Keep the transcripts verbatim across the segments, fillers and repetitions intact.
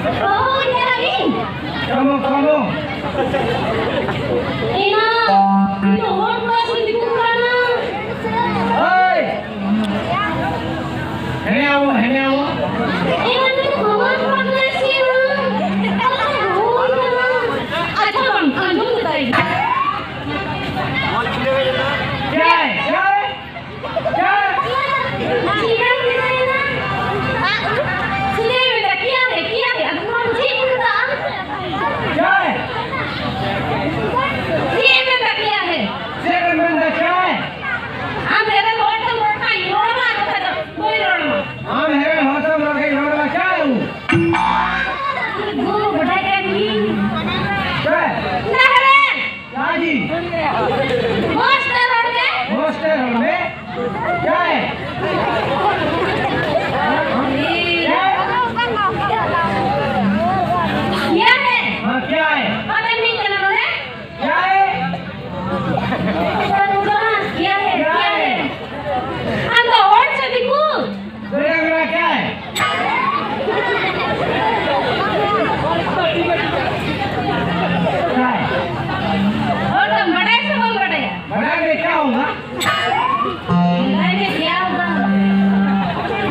ᱦᱳᱭ, ᱧᱮᱞ ᱟᱹᱞᱤᱧ᱾ ᱠᱚᱢᱚ, ᱠᱚᱢᱚ᱾ ᱮᱱᱟ, ᱤᱧ ᱫᱚ ᱦᱚᱲ ᱠᱚᱲᱟ ᱥᱮ ᱫᱤᱠᱩ ᱠᱚᱲᱟ ᱠᱟᱱᱟ? ᱦᱳᱭ᱾ ᱦᱮᱱᱮ ᱟᱵᱚ, ᱦᱮᱱᱮ ᱟᱵᱚ᱾ ᱮᱱᱟ, ᱤᱧ ᱫᱚ ᱦᱚᱲ ᱠᱚᱲᱟ ᱠᱟᱱᱟ ᱥᱮ ᱵᱟᱝ? ᱦᱳᱭ ᱠᱟᱱᱟ᱾ ᱟᱪᱪᱷᱟ, ᱵᱟᱝ, ᱟᱸᱡᱚᱢ ᱠᱮᱫᱟ ᱤᱧ᱾ ᱡᱟᱭ, ᱡᱟᱭ᱾ ᱟᱢ ᱦᱮᱨᱮᱞ ᱦᱚᱲ ᱥᱟᱶ ᱨᱚᱲ ᱠᱷᱟᱡ ᱨᱚᱲ ᱢᱮ, ᱪᱟᱭ ᱩ᱾ ᱪᱟᱭ᱾ ᱪᱟ ᱡᱤ᱾ ᱢᱚᱡᱽ ᱛᱮ ᱨᱚᱲ ᱢᱮ᱾ ᱢᱚᱡᱽ ᱛᱮ ᱨᱚᱲ ᱢᱮ᱾ ᱪᱟᱭ᱾ ᱪᱟᱭ᱾ ᱭᱟ ᱦᱮ᱾ ᱦᱟᱸ, ᱪᱟᱭ᱾ ᱚᱠᱚᱭ ᱢᱤᱫ ᱠᱟᱱᱟ ᱱᱚᱰᱮ? ᱪᱟᱭ᱾ ᱭᱟ ᱦᱮ, ᱭᱟ ᱦᱮ᱾ ᱟᱢ ᱫᱚ ᱦᱚᱲ ᱥᱮ ᱫᱤᱠᱩ? बेटा, मेरा क्या है? क्या है? और तुम बड़े से बोल बड़े। बड़ा में क्या होगा? बड़े में क्या होगा?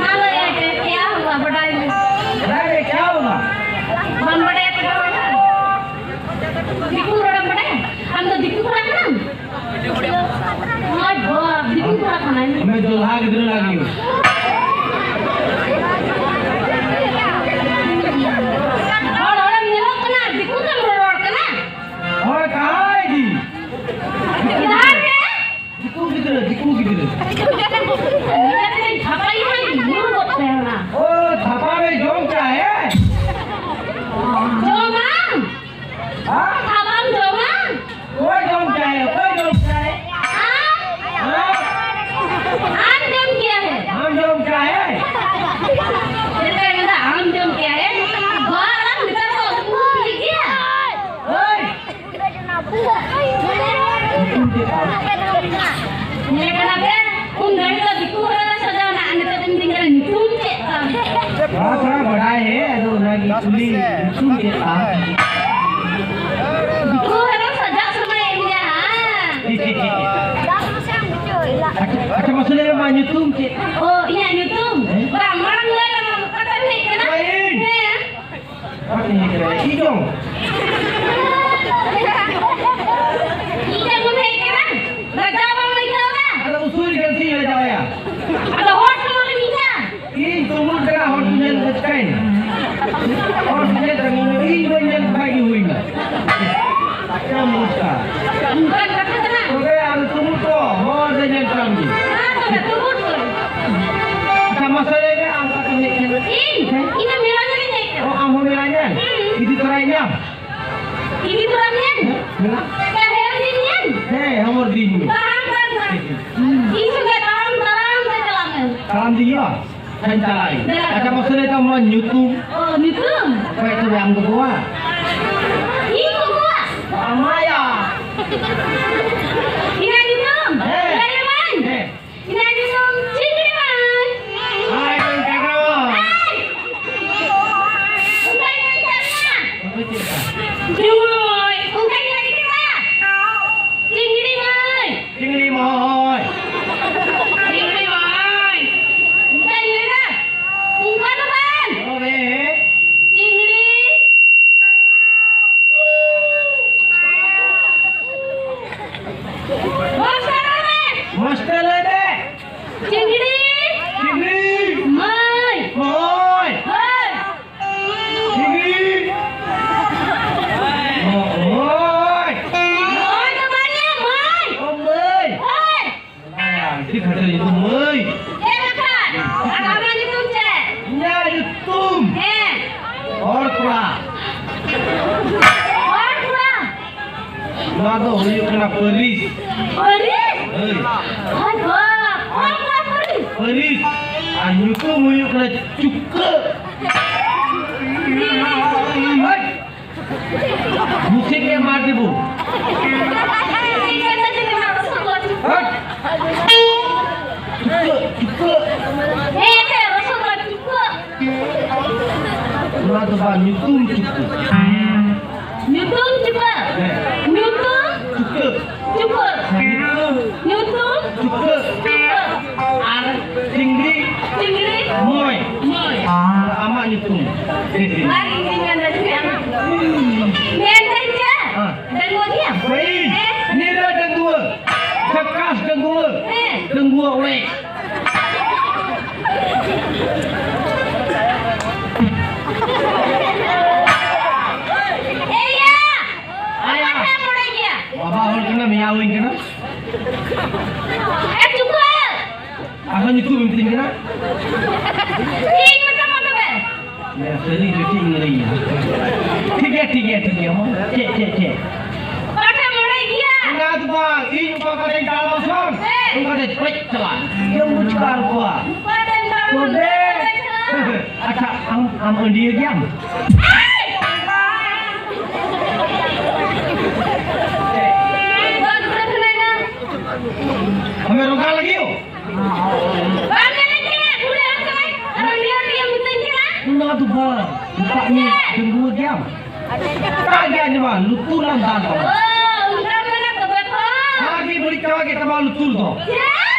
हाँ, बड़े में क्या होगा? बड़ा में। बड़ा में क्या होगा? हम बड़े से बोल बड़े। दिक्कू बड़ा बड़े। हम तो दिक्कू बड़ा ना। ᱦᱳᱭ ᱵᱟᱵᱟ, ᱫᱤᱠᱩ ᱠᱚᱲᱟ ᱠᱟᱱᱟᱭ᱾ ᱩᱱᱤ ᱫᱚ ᱞᱟᱦᱟ ᱜᱤᱫᱽᱨᱟᱹ ᱞᱟᱹᱜᱤᱫ᱾ ᱦᱚᱲ ᱦᱚᱲᱮᱢ ᱧᱮᱞᱚᱜ ᱠᱟᱱᱟ, ᱫᱤᱠᱩ ᱛᱮᱢ ᱨᱚᱲ ᱠᱟᱱᱟ᱾ ᱦᱚᱲ ᱠᱟᱦᱟᱸᱭ ᱡᱤ? ᱡᱟᱦᱟᱸ ᱨᱮ? ᱫᱤᱠᱩ ᱜᱤᱫᱽᱨᱟᱹ, ᱫᱤᱠᱩ ᱜᱤᱫᱽᱨᱟᱹ᱾ ᱤᱭᱟᱹ ᱛᱮ ᱛᱷᱟᱯᱟ ᱤᱧ ᱧᱩᱨ ᱜᱚᱫ ᱠᱟᱭᱟ ᱚᱱᱟ᱾ ᱳ, ᱛᱷᱟᱯᱟ ᱢᱮ ᱡᱚᱢ ᱠᱟᱜ ᱦᱮᱸ? ᱡᱚᱢᱟᱢ? ᱦᱮᱸ? ᱛᱷᱟᱯᱟᱢ ᱡᱚᱢᱟ? ᱚᱠᱚᱭ ᱡᱚᱢ ᱠᱟᱭ? ᱚᱠᱚᱭ ᱡᱚᱢ ᱠᱟᱭ? ᱟᱢ? ᱦᱮᱸ? ᱟᱢ ᱡᱚᱢ ᱠᱮᱭᱟ? ᱪᱮᱫ ᱟᱢ? ᱫᱤᱠᱩ ᱦᱚᱲ ᱥᱟᱡᱟᱣ ᱥᱟᱢᱟᱭᱮᱫ ᱢᱮᱭᱟ, ᱦᱟᱸ? ᱟᱪᱪᱷᱟ, ᱟᱪᱪᱷᱟ, ᱢᱟᱥᱮ ᱞᱟᱹᱭ ᱢᱮ, ᱟᱢᱟᱜ ᱧᱩᱛᱩᱢ ᱪᱮᱫ? ᱚ, ᱤᱧᱟᱹᱜ ᱧᱩᱛᱩᱢ? ᱦᱮᱸ? ᱵᱟᱝ, ᱢᱟᱲᱟᱝ ᱞᱟᱹᱭ ᱞᱮᱢᱮ, ᱚᱠᱟᱛᱮᱢ ᱦᱮᱡ ᱠᱟᱱᱟ? ᱦᱮᱸ᱾ ᱚᱠᱟᱛᱮᱧ ᱦᱮᱡ ᱠᱟᱱᱟ? ᱤᱧ ᱫᱚ᱾ ᱤᱧ ᱫᱚ ᱵᱟᱢ ᱦᱮᱡ ᱠᱟᱱᱟ? ᱞᱟᱡᱟᱣ ᱵᱟᱢ ᱟᱹᱭᱠᱟᱹᱣ ᱮᱫᱟ? ᱟᱫᱚ ᱩᱥᱩᱞ ᱜᱮ ᱪᱮᱫ ᱞᱟᱡᱟᱣ ᱮᱭᱟ? ᱟᱫᱚ ᱦᱚᱲ ᱥᱟᱢᱟᱝ ᱨᱮ ᱢᱤᱫ ᱫᱷᱟᱣ᱾ ᱤᱧ ᱛᱩᱢᱩᱞ ᱠᱟᱱᱟ, ᱦᱚᱲ ᱠᱚ ᱧᱮᱞ ᱠᱚ ᱪᱤᱠᱟᱹᱭᱮᱱᱟ? ᱦᱚᱲ ᱠᱚ ᱧᱮᱞ ᱠᱟᱹᱧ, ᱤᱧ ᱵᱟᱹᱧ ᱧᱮᱞ ᱠᱷᱟᱡ ᱜᱮ ᱦᱩᱭᱱᱟ᱾ ᱪᱮᱫ ᱮᱢ ᱵᱩᱡᱽ ᱠᱟᱜᱼᱟ? ᱚᱱᱠᱟᱱ ᱠᱟᱛᱷᱟ ᱠᱟᱱᱟ᱾ ᱛᱚᱵᱮ ᱟᱨ ᱛᱩᱢᱩᱞ ᱠᱚ, ᱦᱚᱲ ᱞᱮ ᱧᱮᱞ ᱠᱟᱢ ᱜᱮ᱾ ᱢᱟ ᱛᱚᱵᱮ, ᱛᱩᱢᱩᱞ ᱠᱚ᱾ ᱟᱪᱪᱷᱟ, ᱢᱟᱥᱮ ᱞᱟᱹᱭ ᱢᱮ, ᱟᱢ ᱚᱠᱟ ᱠᱷᱚᱱ ᱦᱮᱡ ᱠᱟᱱᱟ? ᱤᱧ? ᱦᱮᱸ? ᱤᱧ ᱫᱚ ᱢᱮᱞᱟ ᱧᱮᱞᱤᱧ ᱦᱮᱡ ᱠᱟᱱᱟ᱾ ᱚ, ᱟᱢ ᱦᱚᱸ ᱢᱮᱞᱟ ᱧᱮᱞ? ᱦᱩᱸ᱾ ᱤᱫᱤ ᱛᱚᱨᱟᱭᱤᱧᱟᱢ? ᱤᱫᱤ ᱛᱚᱨᱟ ᱢᱮᱭᱟᱹᱧ? ᱦᱮᱸ, ᱢᱮᱞᱟ᱾ ᱛᱟᱦᱮᱸ ᱤᱫᱤ ᱢᱮᱭᱟᱹᱧ? ᱦᱮᱸ, ᱦᱚᱢᱚᱨ ᱫᱤᱧ ᱢᱮ᱾ ᱵᱟᱝ, ᱵᱟᱝ, ᱵᱟᱝ᱾ ᱤᱧ ᱥᱚᱸᱜᱮ ᱛᱟᱲᱟᱢ, ᱛᱟᱲᱟᱢ ᱛᱮ ᱪᱟᱞᱟᱜ ᱢᱮ᱾ ᱛᱟᱲᱟᱢ ᱛᱮ ᱦᱩᱭᱩᱜᱼᱟ? ᱦᱮᱸ, ᱪᱟᱞᱟᱜ ᱟᱹᱧ᱾ ᱫᱮᱞᱟ᱾ ᱟᱪᱪᱷᱟ, ᱢᱟᱥᱮ ᱞᱟᱹᱭ ᱛᱟᱢ, ᱟᱢᱟᱜ ᱧᱩᱛᱩᱢ? ᱚ, ᱧᱩᱛᱩᱢ? ᱚᱠᱚᱭ ᱛᱚᱵᱮ ᱟᱢ ᱜᱚᱜᱚᱣᱟ? ᱤᱧ ᱜᱚᱜᱚᱣᱟ? ᱟᱢᱟᱭᱟ᱾ ᱤᱧᱟᱹᱜ ᱧᱩᱛᱩᱢ? ᱦᱮᱸ᱾ ᱞᱟᱹᱭ ᱟᱢᱟᱹᱧ? ᱦᱮᱸ᱾ ᱤᱧᱟᱹᱜ ᱧᱩᱛᱩᱢ ᱪᱤᱝᱲᱤ ᱢᱟᱹᱭ᱾ ᱟᱭ, ᱵᱟᱹᱧ ᱠᱟᱠᱲᱟᱣᱟ᱾ ᱟᱭ! ᱚᱱᱠᱟᱧ ᱢᱮᱱ ᱠᱮᱫ ᱢᱮᱭᱟ᱾ ᱚᱠᱚᱭ ᱪᱮᱫ ᱞᱮᱠᱟ? ᱡᱩᱢᱟᱹᱭ, ᱚᱱᱠᱟᱧ ᱢᱮᱱ ᱠᱮᱫᱟ᱾ ᱪᱤᱝᱲᱤ ᱢᱟᱹᱭ᱾ ᱪᱤᱝᱲᱤ ᱢᱟᱹᱭ᱾ ᱪᱤᱝᱲᱤ ᱢᱟᱹᱭ᱾ ᱚᱱᱠᱟᱧ ᱢᱮᱱ ᱠᱮᱫᱟ᱾ ᱚᱱᱠᱟ ᱫᱚ ᱵᱟᱝ᱾ ᱛᱚᱵᱮ? ᱪᱤᱝᱲᱤ᱾ ᱢᱟᱥᱴᱟᱨ ᱞᱟᱹᱭ ᱢᱮ᱾ ᱢᱟᱥᱴᱟᱨ ᱞᱟᱹᱭ ᱢᱮ᱾ ᱪᱤᱝᱲᱤ᱾ ᱪᱤᱝᱲᱤ᱾ ᱢᱟᱹᱭ᱾ ᱢᱟᱹᱭ᱾ ᱢᱟᱹᱭ᱾ ᱪᱤᱝᱲᱤ᱾ ᱢᱟᱹᱭ᱾ ᱢᱟᱹᱭ ᱫᱚ ᱵᱟᱝᱭᱟ, ᱢᱟᱹᱭ᱾ ᱚ, ᱢᱟᱹᱭ᱾ ᱢᱟᱹᱭ᱾ ᱟᱹᱰᱤ ᱠᱷᱟᱴᱚ ᱧᱩᱛᱩᱢ, ᱢᱟᱹᱭ᱾ ᱪᱮᱫ ᱞᱮᱠᱟ? ᱟᱨ ᱟᱢᱟᱜ ᱧᱩᱛᱩᱢ ᱪᱮᱫ? ᱤᱧᱟᱹᱜ ᱧᱩᱛᱩᱢ? ᱦᱮᱸ᱾ ᱦᱚᱲ ᱠᱚᱲᱟ᱾ ᱦᱚᱲ ᱠᱚᱲᱟ? ᱱᱚᱣᱟ ᱫᱚ ᱦᱩᱭᱩᱜ ᱠᱟᱱᱟ ᱯᱟᱹᱨᱤᱥ᱾ ᱯᱟᱹᱨᱤᱥ? ᱦᱳᱭ᱾ ᱦᱳᱭ ᱵᱟ, ᱦᱚᱲ ᱠᱚᱲᱟ ᱯᱟᱹᱨᱤᱥ? ᱯᱟᱹᱨᱤᱥ᱾ ᱟᱨ ᱧᱩᱛᱩᱢ ᱦᱩᱭᱩᱜ ᱠᱟᱱᱟ ᱪᱩᱠᱟᱹ᱾ ᱦᱳᱭ᱾ ᱵᱩᱥᱤ ᱜᱮ ᱢᱟᱨ ᱫᱤᱵᱩ᱾ ᱦᱟᱴ᱾ ᱪᱩᱠᱟᱹ, ᱪᱩᱠᱟᱹ᱾ ᱦᱮᱸ, ᱦᱮᱸ, ᱨᱚᱥᱚᱜᱚᱞᱟ ᱪᱩᱠᱟᱹ᱾ ᱱᱚᱣᱟ ᱫᱚ ᱵᱟᱝ, ᱧᱩᱛᱩᱢ ᱪᱩᱠᱟᱹ᱾ ᱧᱩᱛᱩᱢ ᱪᱩᱠᱟᱹ᱾ ᱦᱮᱸ᱾ ᱧᱩᱛᱩᱢ ᱪᱩᱠᱟᱹ᱾ ᱪᱩᱠᱟᱹ᱾ ᱦᱮᱸ, ᱧᱩᱛᱩᱢ᱾ ᱧᱩᱛᱩᱢ ᱪᱩᱠᱟᱹ᱾ ᱪᱩᱠᱟᱹ᱾ ᱟᱨ ᱪᱤᱝᱲᱤ᱾ ᱪᱤᱝᱲᱤ᱾ ᱢᱚᱭ᱾ ᱢᱚᱭ᱾ ᱟᱢᱟᱜ ᱧᱩᱛᱩᱢ᱾ ᱟᱨ ᱤᱧ ᱫᱩᱧ ᱢᱮᱱᱫᱟ ᱪᱮᱫ ᱟᱢᱟᱜ? ᱢᱮᱱᱫᱟᱹᱧ ᱪᱮᱫ? ᱦᱮᱸ᱾ ᱰᱟᱺᱜᱩᱣᱟᱹ ᱜᱮᱭᱟᱢ? ᱦᱳᱭ᱾ ᱦᱮᱸ? ᱱᱤᱨᱟᱹ ᱰᱟᱺᱜᱩᱣᱟᱹ᱾ ᱡᱷᱟᱠᱟᱥ ᱰᱟᱺᱜᱩᱣᱟᱹ᱾ ᱦᱮᱸ᱾ ᱰᱟᱺᱜᱩᱣᱟᱹ ᱚᱲᱮᱡ᱾ ᱮᱭᱟ! ᱟᱭᱟ! ᱠᱟᱛᱷᱟ ᱵᱟᱲᱟᱭ ᱜᱮᱭᱟ᱾ ᱵᱟᱵᱟ ᱦᱚᱲ ᱠᱟᱱᱟᱢ, ᱭᱟ ᱦᱩᱭ ᱠᱟᱱᱟ᱾ ᱮ ᱪᱩᱯ ᱠᱚᱜ᱾ ᱟᱨᱦᱚᱸ ᱧᱩᱛᱩᱢ ᱮᱢ ᱢᱤᱛᱟᱹᱧ ᱠᱟᱱᱟ? ᱤᱧ ᱢᱮᱛᱟᱢᱟ ᱛᱚᱵᱮ᱾ ᱥᱟᱹᱨᱤ ᱡᱩᱴᱤ ᱤᱧ ᱞᱟᱹᱭᱟ᱾ ᱴᱷᱤᱠ ᱜᱮᱭᱟ, ᱴᱷᱤᱠ ᱜᱮᱭᱟ, ᱴᱷᱤᱠ ᱜᱮᱭᱟ᱾ ᱦᱚᱸ, ᱪᱮᱫ, ᱪᱮᱫ, ᱪᱮᱫ? ᱯᱟᱴᱷᱮᱢ ᱵᱟᱲᱟᱭ ᱜᱮᱭᱟ? ᱚᱱᱟ ᱫᱚ ᱵᱟᱝ, ᱤᱧ ᱚᱠᱟ ᱠᱚᱨᱮᱧ ᱫᱟᱬᱟ ᱵᱟᱥᱟᱝ, ᱦᱮᱸ᱾ ᱚᱱᱠᱟ ᱫᱚ ᱯᱮᱨᱮᱡ ᱪᱟᱞᱟᱜ᱾ ᱤᱧ ᱵᱩᱡᱽ ᱠᱟᱨ ᱠᱚᱣᱟ᱾ ᱚᱠᱟ ᱛᱮᱢ ᱫᱟᱬᱟ ᱛᱚᱵᱮ, ᱵᱟᱥᱟᱝ? ᱟᱪᱪᱷᱟ, ᱟᱢ, ᱟᱢ ᱟᱹᱰᱤᱭᱟᱹ ᱜᱮᱭᱟᱢ? ᱟᱢᱮ ᱨᱚᱜᱟ ᱞᱟᱹᱜᱤᱫ? ᱵᱟᱢ ᱧᱮᱞᱮᱧ ᱠᱟᱱᱟ? ᱠᱩᱲᱤ ᱦᱚᱲ ᱠᱟᱱᱟᱭ᱾ ᱟᱨ ᱩᱱᱤ ᱦᱚᱲ ᱤᱭᱟᱹ ᱢᱤᱛᱟᱹᱧ ᱠᱟᱱᱟ? ᱚᱱᱟ ᱫᱚ ᱵᱟᱝ᱾ ᱢᱮᱛᱟᱜ ᱢᱮ, ᱰᱟᱺᱜᱩᱣᱟᱹ ᱜᱮᱭᱟᱢ? ᱚᱠᱟ ᱜᱮ ᱟᱸᱡᱚᱢᱟ, ᱞᱩᱛᱩᱨ ᱞᱟᱢ ᱫᱟᱞ ᱛᱟᱢᱟ᱾ ᱚ, ᱚᱱᱠᱟ ᱢᱮᱱᱟ ᱛᱚᱵᱮ ᱛᱚ᱾ ᱟᱨ ᱜᱮ ᱵᱟᱹᱲᱤᱡ ᱪᱟᱵᱟ ᱠᱮᱫ ᱛᱟᱢᱟ ᱞᱩᱛᱩᱨ ᱫᱚ᱾ ᱪᱮᱫ?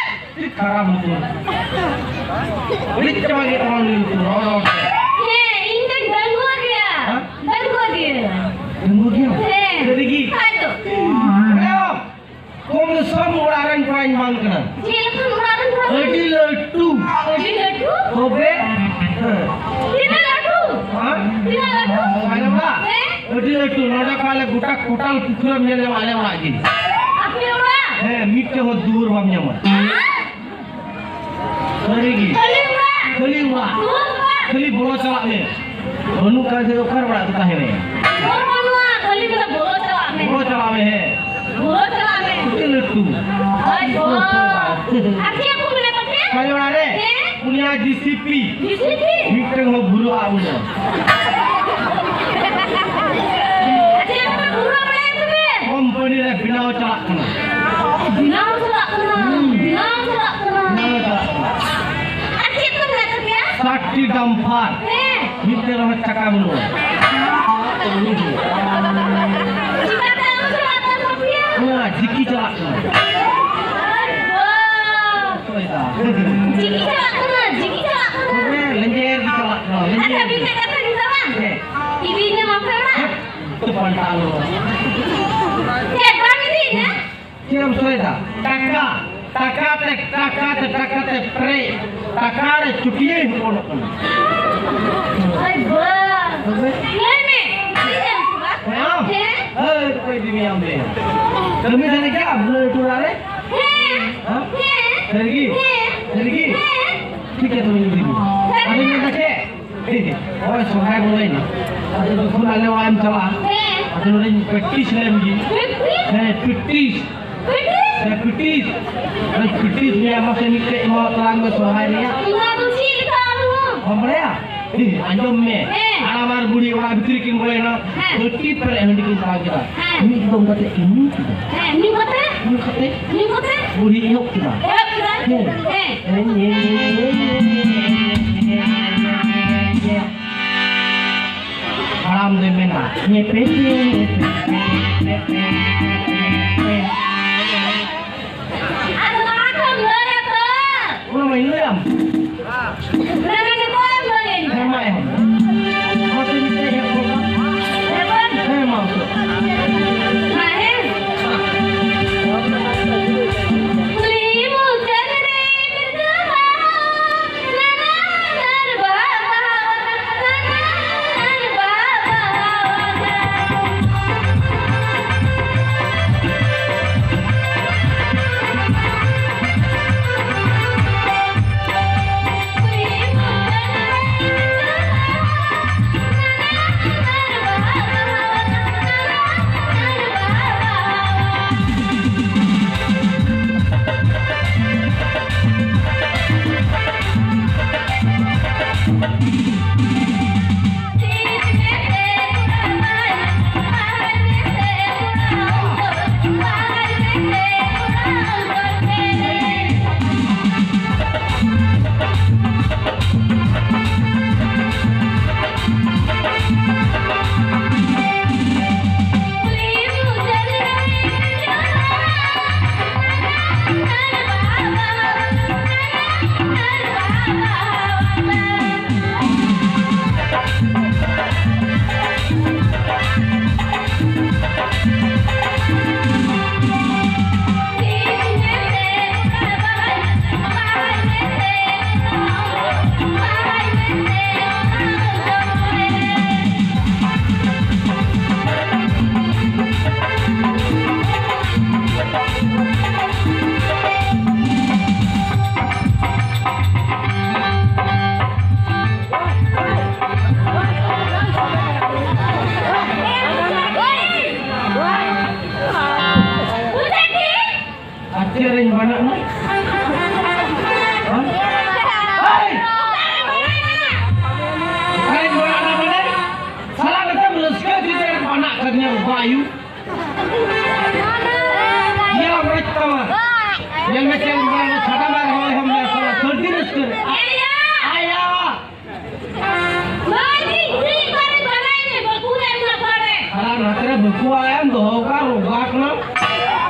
ᱪᱮᱫ ᱠᱷᱟᱨᱟᱯ ᱞᱩᱛᱩᱨ? ᱵᱟᱹᱲᱤᱡ ᱪᱟᱵᱟ ᱠᱮᱫ ᱛᱟᱢᱟ ᱞᱩᱛᱩᱨ, ᱨᱚᱲ ᱨᱚᱲ ᱛᱮ᱾ ᱦᱮᱸ, ᱤᱧ ᱫᱚᱧ ᱰᱟᱺᱜᱩᱣᱟᱹ ᱜᱮᱭᱟ᱾ ᱦᱮᱸ? ᱰᱟᱺᱜᱩᱣᱟᱹ ᱜᱮᱭᱟ᱾ ᱰᱟᱺᱜᱩᱣᱟ ᱜᱮᱭᱟᱢ? ᱦᱮᱸ᱾ ᱥᱟᱹᱨᱤ ᱜᱮ? ᱠᱷᱟᱡ ᱫᱚ᱾ ᱦᱮᱸ᱾ ᱠᱚᱢ ᱥᱚᱢ ᱚᱲᱟᱜ ᱨᱮᱱ ᱠᱚᱲᱟᱧ ᱵᱟᱝ ᱠᱟᱱᱟ᱾ ᱪᱮᱫ ᱞᱮᱠᱟᱱ ᱚᱲᱟᱜ ᱨᱮᱱ ᱠᱚᱲᱟ? ᱟᱹᱰᱤ ᱞᱟᱹᱴᱩ᱾ ᱟᱹᱰᱤ ᱞᱟᱹᱴᱩ? ᱛᱚᱵᱮ? ᱦᱮᱸ᱾ ᱛᱤᱱᱟᱹᱜ ᱞᱟᱹᱴᱩ? ᱦᱮᱸ? ᱛᱤᱱᱟᱹᱜ ᱞᱟᱹᱴᱩ? ᱟᱞᱮ ᱚᱲᱟᱜ? ᱦᱮᱸ? ᱟᱹᱰᱤ ᱞᱟᱹᱴᱩ᱾ ᱱᱚᱰᱮ ᱠᱷᱚᱱ ᱟᱞᱮ ᱜᱚᱴᱟ ᱠᱚᱴᱟᱞ ᱯᱩᱠᱷᱨᱤᱢ ᱧᱮᱞ ᱧᱟᱢᱟ ᱟᱞᱮ ᱚᱲᱟᱜ ᱜᱮ᱾ ᱟᱯᱮ ᱚᱲᱟᱜ? ᱦᱮᱸ, ᱢᱤᱫᱴᱮᱡ ᱦᱚᱸ ᱫᱩᱣᱟᱹᱨ ᱵᱟᱢ ᱧᱟᱢᱟ᱾ ᱦᱮᱸ? ᱥᱟᱹᱨᱤ ᱜᱮ? ᱠᱷᱟᱹᱞᱤ ᱚᱲᱟᱜ? ᱠᱷᱟᱹᱞᱤ ᱚᱲᱟᱜ᱾ ᱫᱩᱣᱟᱹᱨ ᱚᱲᱟᱜ? ᱠᱷᱟᱹᱞᱤ ᱵᱚᱞᱚ ᱪᱟᱞᱟᱜ ᱢᱮ᱾ ᱵᱟᱹᱱᱩᱜ ᱠᱷᱟᱱ ᱥᱮ ᱚᱠᱟᱨᱮ ᱚᱲᱟᱜ ᱫᱚ ᱛᱟᱦᱮᱱᱟ? ᱫᱩᱣᱟᱹᱨ ᱵᱟᱹᱱᱩᱜᱼᱟ, ᱠᱷᱟᱹᱞᱤ ᱵᱚᱞᱚ ᱪᱟᱞᱟᱜ ᱢᱮ᱾ ᱵᱚᱞᱚ ᱪᱟᱞᱟᱜ ᱢᱮ, ᱦᱮᱸ᱾ ᱵᱚᱞᱚ ᱪᱟᱞᱟᱜ ᱢᱮ᱾ ᱟᱹᱰᱤ ᱞᱟᱹᱴᱩ᱾ ᱟᱭ ᱵᱟᱵᱟ᱾ ᱟᱨ ᱪᱮᱫ ᱠᱚ ᱢᱮᱱᱟᱜ ᱛᱟᱯᱮᱭᱟ? ᱠᱷᱟᱹᱞᱤ ᱚᱲᱟᱜ ᱨᱮ? ᱦᱮᱸ? ᱯᱩᱱᱭᱟ ᱡᱤ ᱥᱤ ᱯᱤ᱾ ᱡᱤ ᱥᱤ ᱯᱤ? ᱢᱤᱫᱴᱟᱝ ᱦᱚᱸ ᱵᱷᱩᱨᱟᱹᱜᱼᱟ ᱵᱟᱹᱱᱩᱜᱼᱟ᱾ ᱟᱨ ᱪᱮᱫ ᱠᱚᱯᱮ ᱵᱷᱩᱨᱟᱹ ᱵᱟᱲᱟᱭᱟ ᱛᱚᱵᱮ? ᱠᱳᱢᱯᱟᱱᱤ ᱨᱮ ᱵᱮᱱᱟᱣ ᱪᱟᱞᱟᱜ ᱠᱟᱱᱟ᱾ ᱵᱮᱱᱟᱣ ᱪᱟᱞᱟᱜ ᱠᱟᱱᱟ? ᱦᱩᱸ᱾ ᱵᱮᱱᱟᱣ ᱪᱟᱞᱟᱜ ᱠᱟᱱᱟ? ᱵᱮᱱᱟᱣ ᱪᱟᱞᱟᱜ ᱠᱟᱱᱟ᱾ ᱟᱨ ᱪᱮᱫ ᱠᱚ ᱢᱮᱱᱟᱜ ᱛᱟᱯᱮᱭᱟ? ᱥᱟᱛ ᱴᱤ ᱰᱟᱢᱯᱷᱟᱨ᱾ ᱦᱮᱸ᱾ ᱢᱤᱫᱴᱮᱱ ᱨᱮᱦᱚᱸ ᱪᱟᱠᱟ ᱵᱟᱹᱱᱩᱜᱼᱟ᱾ ᱪᱤᱠᱟᱹᱛᱮ ᱟᱹᱨᱩ ᱪᱟᱞᱟᱜ ᱠᱟᱱ ᱛᱟᱯᱮᱭᱟ? ᱚᱱᱟ ᱡᱤᱠᱤ ᱪᱟᱞᱟᱜ ᱠᱟᱱᱟ᱾ ᱟᱨ ᱵᱟᱝ᱾ ᱚᱠᱚᱭ ᱫᱟ? ᱡᱤᱠᱤ ᱪᱟᱞᱟᱜ ᱠᱟᱱᱟ, ᱡᱤᱠᱤ ᱪᱟᱞᱟᱜ ᱠᱟᱱᱟ᱾ ᱛᱚᱵᱮ ᱞᱮᱸᱡᱮᱨ ᱜᱮ ᱪᱟᱞᱟᱜ ᱠᱟᱱᱟ, ᱞᱮᱸᱡᱮᱨ ᱟᱪᱪᱷᱟ, ᱜᱮ᱾ ᱢᱤᱫᱴᱮᱡ ᱠᱟᱛᱷᱟ ᱞᱤᱧ ᱢᱮᱛᱟᱢᱟ᱾ ᱦᱮᱸ᱾ ᱤᱫᱤᱧᱟᱢ ᱟᱯᱮ ᱚᱲᱟᱜ? ᱦᱮᱸ, ᱛᱚ ᱯᱟᱞᱴᱟᱣ ᱞᱟᱜᱟᱜᱼᱟ᱾ ᱪᱮᱫ ᱵᱟᱢ ᱤᱫᱤᱧᱟ? ᱪᱮᱫ ᱮᱢ ᱥᱚᱭᱫᱟ? ᱴᱟᱠᱟ, ᱴᱟᱠᱟ ᱛᱮ, ᱴᱟᱠᱟ ᱛᱮ, ᱴᱟᱠᱟ ᱛᱮ ᱯᱮᱨᱮᱡ, ᱴᱟᱠᱟ ᱨᱮ ᱪᱩᱴᱭᱟᱹ ᱦᱚᱯᱚᱱᱚᱜ ᱠᱟᱱᱟ᱾ ᱟᱭ ᱵᱟ᱾ ᱛᱚᱵᱮ? ᱞᱟᱹᱭ ᱢᱮ, ᱤᱫᱤᱧᱟᱢ ᱥᱮ ᱵᱟᱝ? ᱦᱮᱸ? ᱦᱮᱸ? ᱦᱮᱸ, ᱚᱠᱚᱭ ᱤᱫᱤ ᱢᱮᱭᱟ ᱚᱸᱰᱮ? ᱠᱟᱹᱢᱤ ᱫᱷᱟᱹᱨᱤᱡ ᱜᱮ ᱟᱵᱚ ᱟᱹᱛᱩ ᱚᱲᱟᱜ ᱨᱮ? ᱦᱮᱸ᱾ ᱦᱮᱸ? ᱦᱮᱸ᱾ ᱥᱟᱹᱨᱤ ᱜᱮ? ᱦᱮᱸ᱾ ᱥᱟᱹᱨᱤ ᱜᱮ? ᱦᱮᱸ᱾ ᱴᱷᱤᱠ ᱜᱮᱭᱟ, ᱛᱚᱵᱮ ᱤᱧ ᱤᱫᱤ ᱢᱮᱭᱟ᱾ ᱥᱟᱹᱨᱤ ᱟᱫᱚ ᱜᱮ? ᱤᱧ ᱢᱮᱱᱫᱟ ᱪᱮᱫ? ᱦᱳᱭ, ᱥᱚᱨᱦᱟᱭ ᱵᱚᱞᱚᱭᱮᱱᱟ᱾ ᱟᱫᱚ ᱡᱚᱠᱷᱚᱱ ᱟᱞᱮ ᱚᱲᱟᱜ ᱮᱢ ᱪᱟᱞᱟᱜᱼᱟ, ᱦᱮᱸ᱾ ᱟᱫᱚ ᱱᱚᱰᱮᱧ practice ᱞᱮᱢ ᱜᱮ᱾ Practice? ᱦᱮᱸ, practice᱾ Practice? ᱦᱮᱸ, practice᱾ ᱟᱫᱚ practice ᱢᱮᱭᱟ, ᱢᱟᱥᱮ ᱢᱤᱫᱴᱮᱡ ᱮᱢᱟ ᱛᱟᱞᱟᱝ ᱢᱮ ᱥᱚᱨᱦᱟᱭ ᱨᱮᱭᱟᱜ᱾ ᱚᱱᱟ ᱫᱚ ᱪᱮᱫ ᱞᱮᱠᱟ ᱟᱨᱦᱚᱸ? ᱵᱟᱢ ᱵᱟᱲᱟᱭᱟ? ᱮ, ᱟᱸᱡᱚᱢ ᱢᱮ᱾ ᱦᱮᱸ᱾ ᱦᱟᱲᱟᱢ ᱟᱨ ᱵᱩᱲᱦᱤ ᱚᱲᱟᱜ ᱵᱷᱤᱛᱨᱤ ᱠᱤᱱ ᱵᱚᱞᱚᱭᱮᱱᱟ᱾ ᱦᱮᱸ᱾ ᱵᱟᱹᱴᱤ ᱯᱮᱨᱮᱡ ᱦᱟᱺᱰᱤ ᱠᱤᱱ ᱥᱟᱵ ᱠᱮᱫᱟ᱾ ᱦᱮᱸ᱾ ᱢᱤᱫ ᱫᱚᱢ ᱠᱟᱛᱮ ᱠᱤᱱ ᱧᱩ ᱠᱮᱫᱟ᱾ ᱦᱮᱸ, ᱧᱩ ᱠᱟᱛᱮ? ᱧᱩ ᱠᱟᱛᱮ? ᱧᱩ ᱠᱟᱛᱮ? ᱵᱩᱲᱦᱤ ᱮᱦᱚᱵ ᱠᱮᱫᱟ᱾ ᱮᱦᱚᱵ ᱠᱮᱫᱟ? ᱦᱮᱸ᱾ ᱦᱮᱸ᱾ ᱦᱟᱲᱟᱢ ᱫᱚᱭ ᱢᱮᱱᱟ, ᱧᱮᱯᱮ, ᱧᱮᱯᱮ, ᱧᱮᱯᱮ, ᱧᱮᱯᱮ᱾ ᱟᱫᱚ ᱱᱚᱣᱟ ᱠᱚᱢ ᱞᱟᱹᱭᱟ ᱛᱚ? ᱚᱱᱟ ᱢᱟ ᱤᱧ ᱞᱟᱹᱭᱟᱢ᱾ ᱚᱱᱟ ᱢᱟ ᱱᱤᱛᱚᱜ ᱮᱢ ᱞᱟᱹᱭᱟᱹᱧ᱾ ᱦᱮᱸ, ᱢᱟ ᱮᱦᱚᱵ ᱢᱮ᱾ ᱢᱟᱥᱮ ᱢᱤᱫᱴᱮᱡ ᱮᱦᱚᱵ ᱜᱚᱫ ᱠᱟᱜ᱾ ᱦᱮᱸ, ᱢᱟ᱾ ᱦᱮᱸ, ᱢᱟ, ᱦᱮᱸ᱾ ᱠᱩᱞᱦᱤ ᱢᱩᱪᱟᱹᱫ ᱨᱮ ᱵᱤᱨᱫᱟᱹ ᱵᱟᱦᱟ, ᱱᱟᱱᱟ ᱦᱩᱱᱟᱹᱨ ᱵᱟᱦᱟ ᱵᱟᱦᱟᱣᱟᱠᱟᱱ, ᱱᱟᱱᱟ ᱦᱩᱱᱟᱹᱨ ᱵᱟᱦᱟ ᱵᱟᱦᱟᱣᱟᱠᱟᱱ᱾ ᱵᱟᱭᱩ᱾ ᱧᱮᱞ ᱢᱮ ᱪᱮᱫ ᱮᱢ ᱢᱮᱱᱟ, ᱪᱷᱟᱰᱟ ᱢᱮ ᱨᱚᱦᱚᱭ ᱦᱚᱸ ᱢᱮ, ᱥᱟᱞᱟ ᱥᱟᱹᱨᱫᱤ ᱨᱟᱹᱥᱠᱟᱹ ᱨᱮ᱾ ᱟᱭᱟ! ᱵᱟᱹᱧ ᱠᱩᱞᱤ ᱠᱚᱨᱮ ᱵᱟᱲᱟᱭ ᱢᱮ, ᱵᱟᱹᱠᱩ ᱮᱢ ᱱᱟ ᱠᱚᱨᱮ᱾ ᱟᱨ ᱱᱚᱛᱮ ᱨᱮ ᱵᱟᱹᱠᱩ ᱟᱲᱟᱜ ᱮᱢ ᱫᱚᱦᱚ ᱠᱟᱜ, ᱨᱚᱜᱟ ᱠᱟᱱᱟ᱾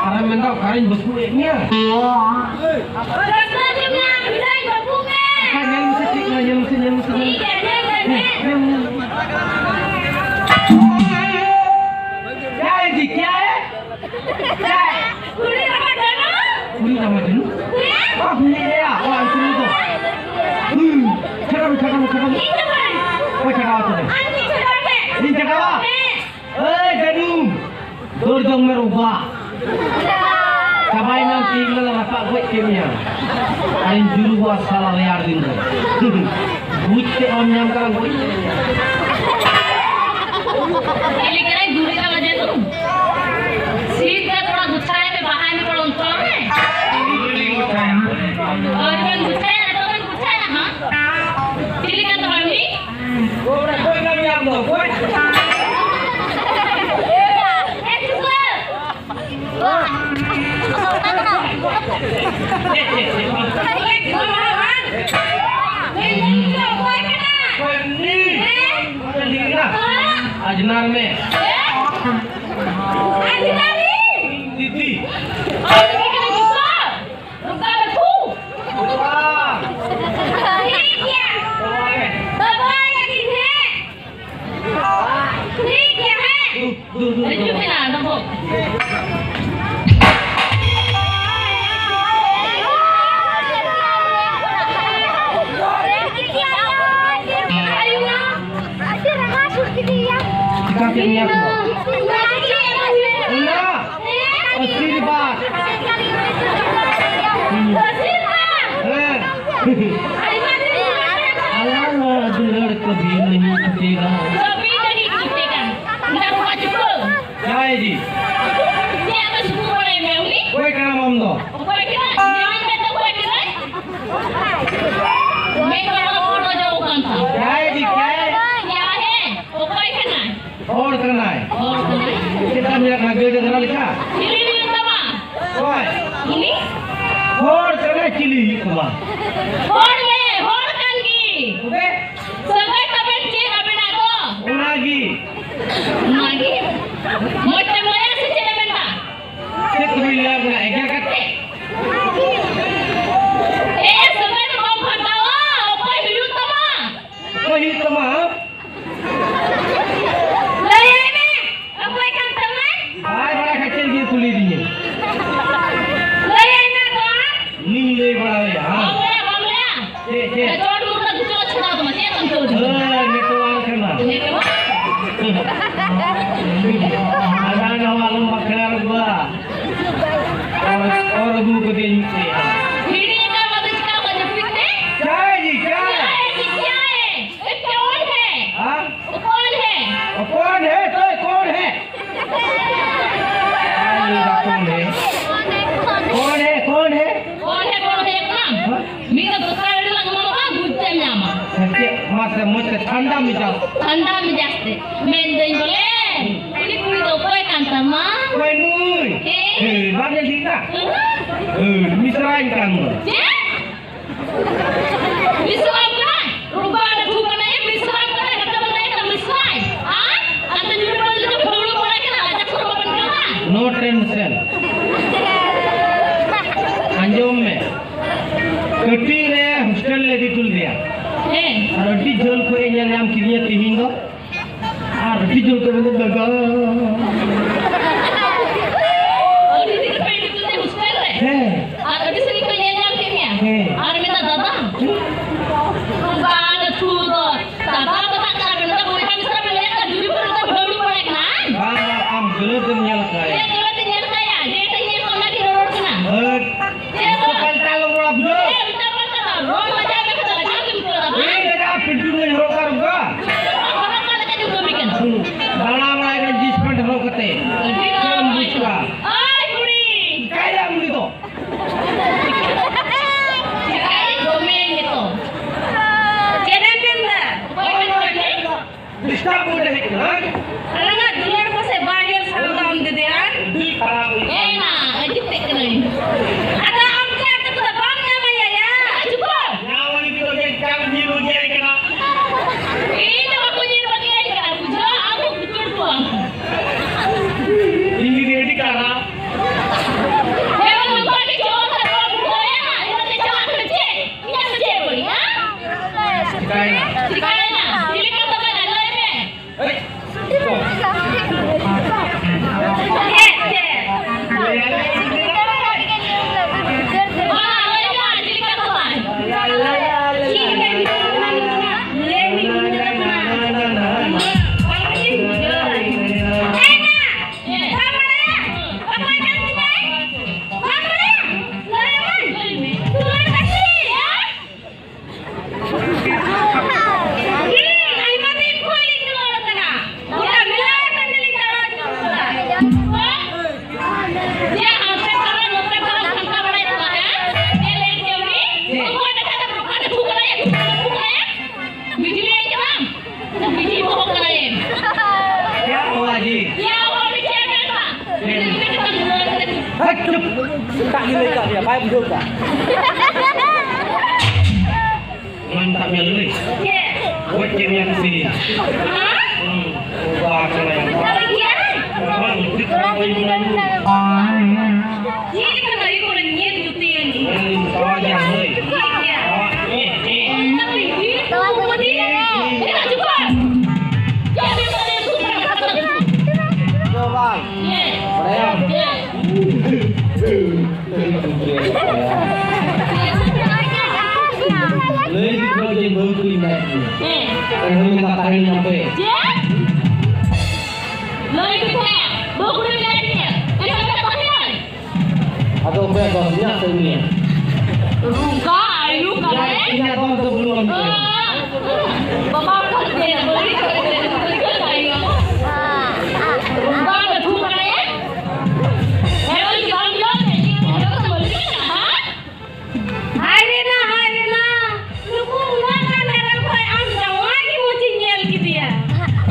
ᱟᱨᱮᱢ ᱢᱮᱱᱫᱟ ᱚᱠᱟᱨᱮᱧ ᱵᱟᱹᱠᱩ ᱮᱫ ᱢᱮᱭᱟ? ᱨᱟᱹᱥᱠᱟᱹ ᱜᱮ ᱢᱮᱱᱟᱜᱼᱟ, ᱵᱷᱤᱲᱟᱹᱭ ᱵᱟᱹᱠᱩ ᱢᱮ᱾ ᱟᱪᱪᱷᱟ, ᱧᱮᱞ ᱢᱮᱥᱮ, ᱪᱮᱫ ᱠᱟᱱᱟ, ᱧᱮᱞ ᱢᱮᱥᱮ, ᱧᱮᱞ ᱢᱮᱥᱮ, ᱧᱮᱞ ᱢᱮᱥᱮ᱾ ᱴᱷᱤᱠ ᱜᱮᱭᱟ, ᱧᱮᱞ ᱢᱮ, ᱧᱮᱞ ᱢᱮ᱾ क्या है जी, क्या है? क्या है? पूरी रवा जानो? पूरी रवा जानो? पूरी? हाँ, पूरी है, हाँ, पूरी तो। हम्म, छटम, छटम, छटम। ये क्या है? वो छटावा तो नहीं। आंटी छटावे। ये छटावा? हैं। ए, जानू, दौड़ जाऊं मैं रोबा। ᱪᱟᱵᱟᱭᱮᱱᱟᱢ, ᱛᱤ ᱨᱮᱞᱮ ᱨᱟᱯᱟᱜ ᱜᱚᱡ ᱠᱮᱫ ᱢᱮᱭᱟ᱾ ᱟᱨᱤᱧ ᱡᱩᱨᱩᱜᱚᱜᱼᱟ ᱥᱟᱞᱟ ᱨᱮᱭᱟᱲ ᱫᱤᱱ ᱨᱮ᱾ ᱵᱩᱡᱽ ᱛᱮ ᱵᱟᱢ ᱧᱟᱢ ᱠᱟᱱᱟ, ᱵᱩᱡᱽ ᱛᱮ᱾ ᱪᱮᱫ ᱞᱮᱠᱟᱱᱟᱭ ᱫᱩᱲᱤ ᱠᱟᱱᱟ ᱡᱟᱹᱱᱩ? ᱥᱤᱴ ᱨᱮ ᱛᱷᱚᱲᱟ ᱜᱩᱪᱷᱟᱭ ᱢᱮ, ᱵᱟᱦᱟᱭ ᱢᱮ, ᱛᱷᱚᱲᱟ ᱩᱱᱠᱩ ᱢᱮ᱾ ᱟᱨ ᱵᱮᱱ ᱜᱩᱪᱷᱟᱭᱟ, ᱱᱤᱛᱚᱜ ᱵᱮᱱ ᱜᱩᱪᱷᱟᱭᱟ, ᱦᱟᱸ? ᱪᱮᱫ ᱞᱮᱠᱟ ᱛᱷᱚᱲᱟ ᱩᱱᱤ? ᱚᱠᱚᱭ ᱠᱟᱱ ᱜᱮᱭᱟᱢ ᱫᱚ? ᱚᱠᱚᱭ? ᱮ, ᱪᱩᱯ ᱠᱚᱨ᱾ ᱟᱡᱽᱱᱟᱨ ᱢᱮ᱾ ᱫᱤᱫᱤ᱾ ᱴᱷᱤᱠ ᱜᱮᱭᱟ᱾ ᱫᱚᱦᱚᱭ ᱞᱟᱹᱜᱤᱫ ᱦᱮᱸ᱾ ᱴᱷᱤᱠ ᱜᱮᱭᱟ, ᱦᱮᱸ᱾ ᱦᱤᱡᱩᱜ ᱢᱮ ᱱᱟ, ᱰᱚᱵᱚᱜ᱾ ᱪᱤᱠᱟ ᱠᱮᱫ ᱢᱮᱭᱟ ᱠᱚ? ᱚᱱᱟ ᱟᱥᱤᱨᱵᱟᱫᱽ᱾ ᱦᱮᱸ᱾ ᱟᱞᱟᱝ ᱫᱩᱞᱟᱹᱲ ᱠᱟᱵᱷᱤ ᱱᱟᱦᱤᱸ ᱪᱷᱩᱴᱮᱜᱟ᱾ ᱠᱟᱵᱷᱤ ᱱᱟᱦᱤᱸ ᱪᱷᱩᱴᱮᱜᱟ᱾ ᱡᱟᱭ ᱡᱤ᱾ ᱚᱠᱚᱭ ᱠᱟᱱᱟᱢ ᱟᱢ ᱫᱚ? ᱡᱟᱭ ᱡᱤ, ᱡᱟᱭ᱾ ᱦᱚᱲ ᱠᱟᱱᱟᱭ᱾ ᱦᱚᱲ ᱠᱟᱱᱟᱭ᱾ ᱢᱮᱱᱟᱜ ᱠᱟᱱᱟ ᱜᱟᱹᱭ ᱰᱟᱝᱨᱟ ᱞᱮᱠᱟ᱾ ᱪᱤᱞᱤ ᱦᱩᱭᱩᱜ ᱛᱟᱢᱟ? ᱚᱠᱚᱭ? ᱩᱱᱤ? ᱦᱚᱲ ᱠᱟᱱᱟᱭ, ᱪᱤᱞᱤ ᱦᱩᱭᱩᱜ ᱛᱟᱢᱟ? ᱦᱚᱲ ᱜᱮ, ᱦᱚᱲ ᱠᱟᱱ ᱜᱮ᱾ ᱛᱚᱵᱮ? ᱥᱟᱹᱜᱟᱹᱭ ᱛᱟᱵᱮᱱ ᱪᱮᱫ ᱟᱵᱮᱱᱟᱜ ᱫᱚ? ᱚᱱᱟᱜᱮ᱾ ᱚᱱᱟᱜᱮ? ᱢᱚᱡᱽ ᱛᱮᱢ ᱞᱟᱹᱭᱟ ᱥᱮ ᱪᱮᱫ ᱮ ᱢᱮᱱᱫᱟ? ᱪᱮᱫ ᱠᱚᱵᱤᱱ ᱞᱟᱹᱭᱟ ᱵᱚᱞᱮ ᱮᱜᱮᱨ ᱠᱟᱛᱮ? ᱮ, ᱥᱟᱹᱜᱟᱹᱭ ᱫᱚ ᱵᱟᱢ ᱯᱷᱟᱴᱟᱣᱟ, ᱚᱠᱚᱭ ᱦᱩᱭᱩᱜ ᱛᱟᱢᱟ? ᱚᱠᱚᱭ ᱦᱩᱭᱩᱜ ᱛᱟᱢᱟ? ᱞᱟᱹᱭᱟᱭ ᱢᱮ, ᱚᱠᱚᱭ ᱠᱟᱱ ᱛᱟᱢᱟᱭ? ᱵᱟᱭ ᱵᱟᱲᱟᱭ ᱠᱷᱟᱡ ᱪᱮᱫ ᱞᱟᱹᱜᱤᱫ ᱠᱩᱞᱤᱭᱮᱫᱤᱧᱟ? ᱞᱟᱹᱭᱟᱭ ᱢᱮ ᱛᱚ ᱟᱢ᱾ ᱤᱧ ᱞᱟᱹᱭ ᱵᱟᱲᱟᱭᱟ, ᱦᱮᱸ᱾ ᱵᱟᱢ ᱞᱟᱹᱭᱟ, ᱵᱟᱢ ᱞᱟᱹᱭᱟ? ᱪᱮᱫ, ᱪᱮᱫ? ᱮ, ᱪᱚᱴ ᱢᱩᱨᱜᱟᱹ ᱜᱩᱪᱩ ᱪᱷᱟᱲᱟᱣ ᱛᱟᱢᱟ, ᱪᱮᱫ ᱮᱢ ᱠᱟᱹᱣ ᱫᱤᱧᱟ? ᱦᱮᱸ, network ᱠᱟᱱᱟ᱾ Network? ᱦᱟᱱᱟ ᱱᱟᱣᱟ ᱟᱞᱚᱢ ᱵᱟᱠᱷᱨᱟ ᱨᱮ ᱵᱟ᱾ ᱚᱨ, ᱚᱨ ᱟᱹᱜᱩ ᱠᱟᱫᱮᱭᱟᱹᱧ ᱢᱤᱫᱴᱮᱡ᱾ ᱦᱤᱲᱤᱧ ᱟᱠᱟᱫ ᱵᱟᱫᱮ ᱪᱤᱠᱟ ᱦᱩᱭ ᱡᱟᱹᱯᱤᱫ ᱛᱮ? ᱠᱭᱟ ᱡᱤ, ᱠᱭᱟ? ᱠᱭᱟ ᱡᱤ, ᱠᱭᱟ ᱦᱮ? ᱦᱮᱸ? ᱠᱚᱱ ᱦᱮ? ᱦᱮᱸ? ᱠᱚᱱ ᱦᱮ? ᱚ, ᱠᱚᱱ ᱦᱮ? ᱛᱚ, ᱠᱚᱱ ᱦᱮ? ᱟᱨ ᱞᱟᱹᱭ ᱫᱟ, ᱠᱚᱱ ᱦᱮ? ᱠᱚᱱ ᱦᱮ? ᱠᱚᱱ ᱦᱮ? ᱠᱚᱱ ᱦᱮ, ᱠᱚᱱ ᱦᱮ ᱠᱟᱱᱟᱢ? ᱦᱮᱸ? ᱢᱤᱫ ᱫᱚ ᱫᱚᱥᱟᱨ ᱟᱹᱲᱟᱹ ᱞᱟᱝ ᱮᱢᱟᱢᱟ, ᱵᱩᱡᱽ ᱛᱮᱢ ᱧᱟᱢᱟ᱾ ᱦᱮᱸ, ᱪᱮᱫ? ᱢᱟᱥᱮ ᱢᱚᱡᱽ ᱛᱮ ᱴᱷᱟᱱᱰᱟ ᱢᱮᱡᱟᱡᱽ᱾ ᱴᱷᱟᱱᱰᱟ ᱢᱮᱡᱟᱡᱽ ᱛᱮ᱾ ᱢᱮᱱᱫᱟᱹᱧ ᱵᱚᱞᱮ, ᱩᱱᱤ ᱠᱩᱲᱤ ᱫᱚ ᱚᱠᱚᱭ ᱠᱟᱱ ᱛᱟᱢᱟ? ᱚᱠᱚᱭ ᱱᱩᱭ? ᱦᱮᱸ? ᱦᱮᱸ, ᱵᱟᱢ ᱧᱮᱞ ᱴᱷᱤᱠ ᱫᱟ? ᱦᱮᱸ᱾ ᱦᱮᱸ, ᱢᱤᱥᱨᱟᱧ ᱠᱟᱱ ᱫᱚ᱾ ᱪᱮᱫ? ᱢᱤᱥᱨᱟᱢ ᱠᱟᱱᱟᱭ? ᱨᱩᱯᱟ ᱞᱟᱹᱴᱩ ᱠᱟᱱᱟᱭ, ᱢᱤᱥᱨᱟᱢ ᱠᱟᱱᱟᱭ, ᱠᱟᱛᱷᱟ ᱵᱚᱱ ᱞᱟᱹᱭ ᱠᱟᱱᱟ ᱢᱤᱥᱨᱟᱭ᱾ ᱟᱨ ᱟᱢ ᱫᱚ ᱧᱩᱲᱩ ᱵᱟᱹᱲᱤ ᱞᱮᱠᱟ ᱯᱷᱟᱹᱣᱲᱩ ᱵᱟᱲᱟᱭ ᱠᱟᱱᱟ, ᱞᱟᱡᱟᱣ ᱥᱚᱨᱚᱢ ᱵᱟᱵᱮᱱ ᱟᱹᱭᱠᱟᱹᱣ ᱫᱟ? No tension. ᱟᱸᱡᱚᱢ ᱢᱮ, ᱠᱟᱹᱴᱤᱡ ᱨᱮ ᱦᱳᱥᱴᱮᱞ ᱞᱮ ᱤᱫᱤ ᱦᱚᱴᱚ ᱞᱮᱫᱮᱭᱟ᱾ ᱦᱮᱸ᱾ ᱟᱨ ᱟᱹᱰᱤ ᱡᱷᱟᱹᱞ ᱠᱷᱚᱱ ᱮ ᱧᱮᱞ ᱧᱟᱢ ᱠᱮᱫᱤᱧᱟ ᱛᱤᱦᱤᱧ ᱫᱚ᱾ ᱟᱨ ᱟᱹᱰᱤ ᱡᱳᱨ ᱠᱚ ᱢᱮᱱᱫᱟ, "ᱫᱟᱫᱟ!" ᱟᱹᱰᱤ ᱫᱤᱱ ᱠᱷᱚᱱ ᱤᱧ ᱫᱩᱞᱟᱹᱲ ᱦᱳᱥᱴᱮᱞ ᱨᱮ᱾ ᱦᱮᱸ᱾ ᱟᱨ ᱟᱹᱰᱤ ᱥᱟᱺᱜᱤᱧ ᱠᱷᱚᱱ ᱧᱮᱞ ᱧᱟᱢ ᱠᱮᱫ ᱢᱮᱭᱟ᱾ ᱦᱮᱸ᱾ ᱟᱨ ᱢᱮᱱᱫᱟ, "ᱫᱟᱫᱟ!" ᱦᱮᱸ᱾ ᱵᱟᱝ, ᱛᱷᱩ ᱫᱚ᱾ ᱫᱟᱫᱟ ᱫᱚ ᱵᱟᱝ ᱠᱟᱱᱟ, ᱢᱮᱱᱫᱟ, ᱵᱚᱭᱦᱟ ᱢᱤᱥᱨᱟ ᱯᱮ ᱞᱟᱹᱭᱟ, ᱡᱩᱨᱤ ᱯᱩᱨᱤ ᱫᱚ ᱵᱷᱟᱹᱣᱲᱤ ᱵᱟᱲᱟᱭ ᱠᱟᱱᱟ᱾ ᱵᱟᱝ, ᱵᱟᱝ, ᱟᱢ ᱜᱟᱹᱞᱟᱹᱛ ᱮᱢ ᱧᱮᱞ ᱠᱟᱜᱼᱟ᱾ ᱦᱮᱸ, ᱜᱟᱹᱞᱟᱹᱛ ᱤᱧ ᱧᱮᱞ ᱠᱟᱜᱼᱟ᱾ ᱡᱮ ᱦᱟᱱᱛᱮ ᱠᱷᱟᱱ ᱱᱚᱛᱮ ᱠᱷᱟᱱ ᱜᱷᱟᱱᱴᱟ ᱵᱟᱲᱟᱭ ᱛᱟᱢᱟ, ᱦᱮᱸ? ᱪᱮᱫ ᱞᱟᱹᱭ ᱠᱮᱫ ᱩᱱᱤ? ᱩᱱᱠᱩ ᱚᱸᱰᱮ ᱠᱷᱟᱱ ᱫᱚ ᱨᱩᱠᱷᱟᱹ ᱫᱚ ᱛᱷᱩ ᱠᱟᱱᱟᱭᱟ, ᱛᱷᱩ ᱠᱟᱱᱟᱭᱟ, ᱛᱷᱩ ᱠᱟᱱᱟᱭᱟ᱾ ᱵᱤᱡᱽᱞᱤ ᱟᱭ ᱠᱟᱱᱟᱢ? ᱵᱤᱡᱽᱞᱤ ᱵᱚᱦᱚᱜ ᱠᱟᱱᱟᱭᱮᱢ᱾ ᱠᱭᱟ ᱦᱩᱣᱟ ᱡᱤ? ᱠᱭᱟ ᱦᱩᱣᱟ ᱵᱤᱴᱤᱭᱟ ᱢᱮᱱ ᱢᱟ᱾ ᱦᱟᱴ, ᱪᱩᱯ᱾ ᱥᱮᱛᱟᱜ ᱜᱮ ᱞᱟᱹᱭ ᱠᱟᱜ ᱢᱮᱭᱟ, ᱵᱟᱭ ᱵᱩᱡᱷᱟᱹᱣ ᱠᱟᱜ᱾ ᱚᱱᱟ ᱢᱮᱛᱟᱜ ᱢᱮᱭᱟ ᱞᱟᱹᱞᱟᱹᱭ᱾ ᱪᱮᱫ? ᱜᱚᱡ ᱠᱮᱫ ᱢᱮᱭᱟ ᱠᱚ ᱥᱤᱞᱤ᱾ ᱦᱮᱸ? ᱦᱩᱸ᱾ ᱵᱟᱵᱟ ᱠᱟᱱᱟᱭ᱾ ᱪᱟᱞᱟᱜ ᱜᱮᱭᱟ? ᱵᱟᱝ, ᱪᱮᱫ ᱠᱚ ᱞᱟᱹᱭ ᱠᱟᱱᱟ? ᱪᱮᱫ ᱠᱟᱱᱟ? ᱤᱭᱟᱹ ᱠᱚᱨᱮ ᱧᱮᱞ ᱡᱩᱛᱤᱭᱟᱹᱧ᱾ ᱦᱮᱸ, ᱛᱚᱣᱟ ᱡᱟᱝ ᱞᱟᱹᱭ᱾ ᱴᱷᱤᱠ ᱜᱮᱭᱟ᱾ ᱛᱚᱣᱟ, ᱮ, ᱮ᱾ ᱚᱱᱟ ᱠᱚ ᱤᱫᱤ, ᱛᱚᱣᱟ ᱠᱚ ᱤᱫᱤ᱾ ᱮ, ᱪᱩᱯ ᱠᱚᱨ᱾ ᱪᱮᱫ ᱮᱢ ᱞᱟᱹᱭ ᱠᱟᱱᱟ? ᱫᱚ ᱵᱟᱝ᱾ ᱦᱮᱸ᱾ ᱵᱟᱲᱟᱭᱟᱢ? ᱦᱮᱸ᱾ ᱞᱟᱹᱭ ᱠᱮᱫᱟ ᱡᱮ ᱵᱟᱹᱦᱩ ᱠᱩᱲᱤ ᱢᱮᱱᱟᱭ ᱛᱤᱧᱟ᱾ ᱦᱮᱸ᱾ ᱮᱱᱦᱚᱸ ᱢᱮᱱᱫᱟ ᱛᱟᱦᱮᱱ ᱟᱯᱮ᱾ ᱪᱮᱫ? ᱞᱟᱹᱭ ᱠᱮᱫᱟ ᱵᱟᱹᱦᱩ ᱠᱩᱲᱤ ᱢᱮᱱᱟᱭ ᱛᱤᱧᱟ᱾ ᱮᱱᱦᱚᱸ ᱢᱮᱱᱫᱟ ᱛᱟᱦᱮᱱᱟᱭ᱾ ᱟᱫᱚ ᱚᱠᱚᱭᱟᱜ ᱫᱚᱥ? ᱤᱧᱟᱹᱜ ᱥᱮ ᱩᱱᱤᱭᱟᱜ? ᱨᱩᱜᱟ ᱟᱭᱩ ᱠᱟᱱᱟᱭ᱾ ᱤᱧᱟᱹᱜ ᱫᱚᱥ ᱫᱚ ᱵᱟᱹᱱᱩᱜᱼᱟ᱾ ᱵᱟᱵᱟ ᱠᱷᱟᱱ ᱫᱮ ᱵᱟᱹᱲᱤᱡ ᱠᱟᱱᱟᱭ᱾ ᱨᱩᱜᱟ ᱫᱚ ᱛᱷᱩ ᱠᱟᱱᱟᱭ᱾ ᱦᱮᱸ, ᱩᱱᱤ ᱵᱟᱝ ᱡᱚᱢ ᱮᱫ, ᱤᱧ ᱫᱚ ᱵᱟᱹᱧ ᱢᱮᱱᱟ, ᱦᱮᱸ? ᱦᱟᱭ ᱨᱮ ᱱᱟ, ᱦᱟᱭ ᱨᱮ ᱱᱟ, ᱱᱩᱠᱩ ᱩᱱᱟᱹᱜ ᱜᱟᱱ ᱦᱮᱨᱮᱞ ᱠᱷᱚᱡ ᱟᱢ ᱡᱟᱶᱟᱭ ᱜᱮ ᱢᱚᱡᱽ ᱤᱧ ᱧᱮᱞ ᱠᱮᱫᱮᱭᱟ᱾